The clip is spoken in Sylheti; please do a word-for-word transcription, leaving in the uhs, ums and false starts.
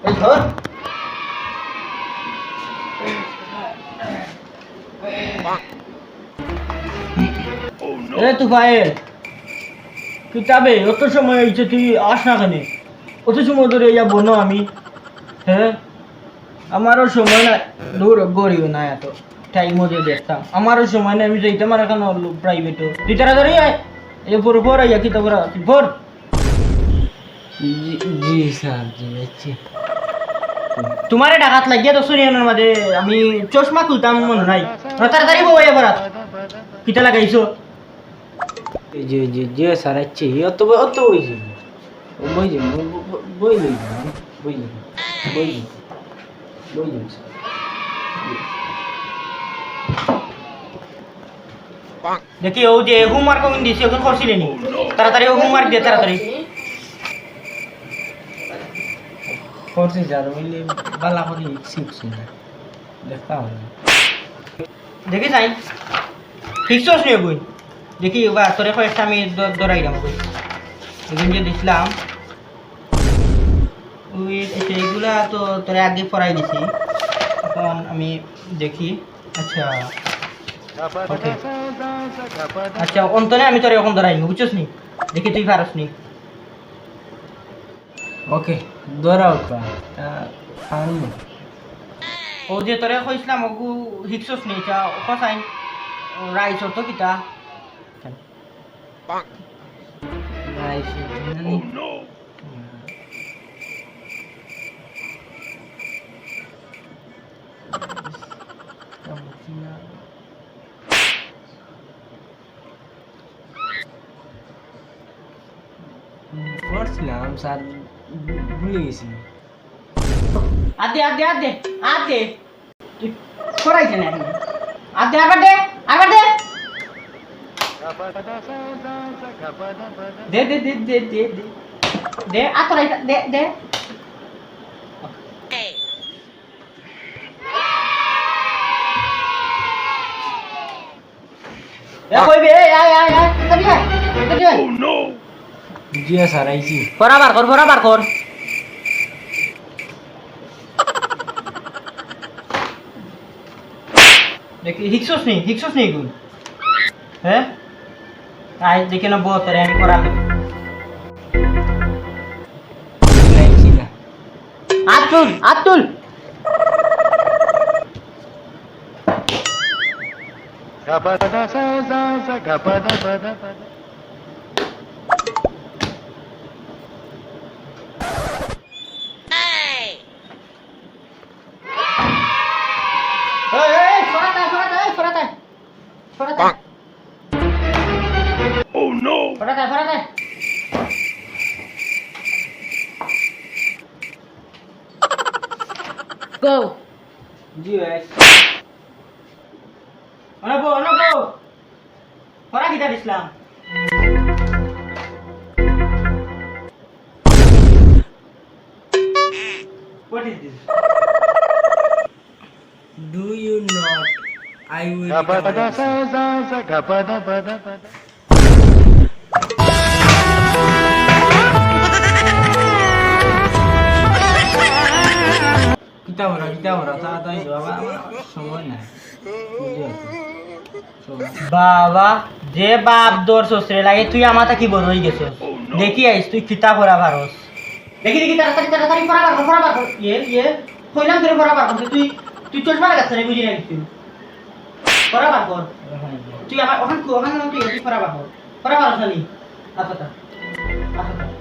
এই ধর। এ তুফাইল, কিতা বে, অত সময় অইছে, তুই আস না কেনে? অত সময় ধরে ইয়া বনো আমি, হ্যাঁ? আমারও সময় নাই, দূর গড়িও না এত, টাইমও যে দেখতাম, আমারও সময় নাই, আমি যাইতাম আর এখন প্রাইভেটও। তুই তাড়াতাড়ি আয়, এ পর পর আইয়া কিতা করা, তুই পর। জি, জি স্যার, জি, আচ্ছা। তোমারে ডাকাত লাগিয়া তো শুনি এনর মাঝে আমি চশমা খুলতাম মনে নাই। তাড়াতাড়ি বউ আইয়া পড়াত। কিতা লাগাইছো? জি, জি, জি স্যার, আচ্ছা, অত ব-, অত বই যাবো। বই যাবো, ব-, ব-, বই লই যাবো, বই যাবো, বই যাবো, বই যাবো স্যার। দেখি, ও যে হোমওয়ার্ক ওখানে দিছি, ওখানে করছিলে নি? তাড়াতাড়ি ও হোমওয়ার্ক দে, তাড়াতাড়ি। করছি স্যার, ওই যে বালা করি শিখছি না। দেখতাম না। দেখি যাই। শিখছস নি ওগুন? দেখি, ওবা, তোরে কয়েকটা আমি দ-, ধরাইলাম ওগুন। ওগুন যে দিছিলাম। ওই, আচ্ছা, এগুলা তো তোরে আগে পড়াই দিছি। এখন আমি দেখি। আচ্ছা। ওকে। আচ্ছা, অন্তনে আমি তোরে এখন ধরাইমু, বুঝছস নি? দেখি তুই পারস নি। ওকে, ধরাও তো। আহ, পারমু। ও যে তোরে কইছিলাম, ওগু হিকছস নি, এটা কসাইন রাইস অর্থ কিতা? রাইস অর্থ মানে? পড়ছিলাম স্যার, ভুলে গেছি। আর দে, আর দে, আর দে, আর দে। তুই করাইছে না এখন। আর দে, আবার দে, আবার দে। দে, দে, দে, দে, দে, দে। দে, আর তোরা এটা, দে, দে। এ, কই বে? এই, আয়, আয়, আয়। তাড়াতাড়ি আয়, তাড়াতাড়ি আয়। জি স্যার, আইছি। ফড়া বার কর, ফড়া বার কর। দেখি, হিকছস নি, হিকছস নি এগুন? হ্যাঁ? আয়, দেখি না, বউ, তোরে আমি করাম। আইছি না। আতুল, আতুল। এই, এই, এই, ফড়াত আয়, ফড়াত আয়, এই, ফড়াত আয়। ফড়াত আয়। Oh no! ফড়াত আয়, ফড়াত আয়। Go. জি ভাই। অনবো, অনবো। ফড়া কিতা দিছলাম? What is this? Do you not? I will recover it. কিতা করা, কিতা করা, তাড়াতাড়ি যাও, আমার, আমার সময় নাই। বুঝি আছো? সময়। বাবা, যে বাপ ধরছস রে লাগে, তুই আমার থাকি বড় অই গেছস। দেখি আইস, তুই কিতা করা পারস। দেখি, দেখি, তাড়াতাড়ি, তাড়াতাড়ি, ফড়া বার কর, ফড়া বার কর। ইয়ে, ইয়ে, কইলাম তোরে ফড়া বার কর, তুই, তুই চশমা লাগাস না, বুঝি না কিছু। ফড়া বার কর। তুই আমার ওখান, ওখান তুই, তুই ফড়া বার কর। ফড়া পারস না নি? আচ্ছা, আচ্ছা। আচ্ছা, আচ্ছা।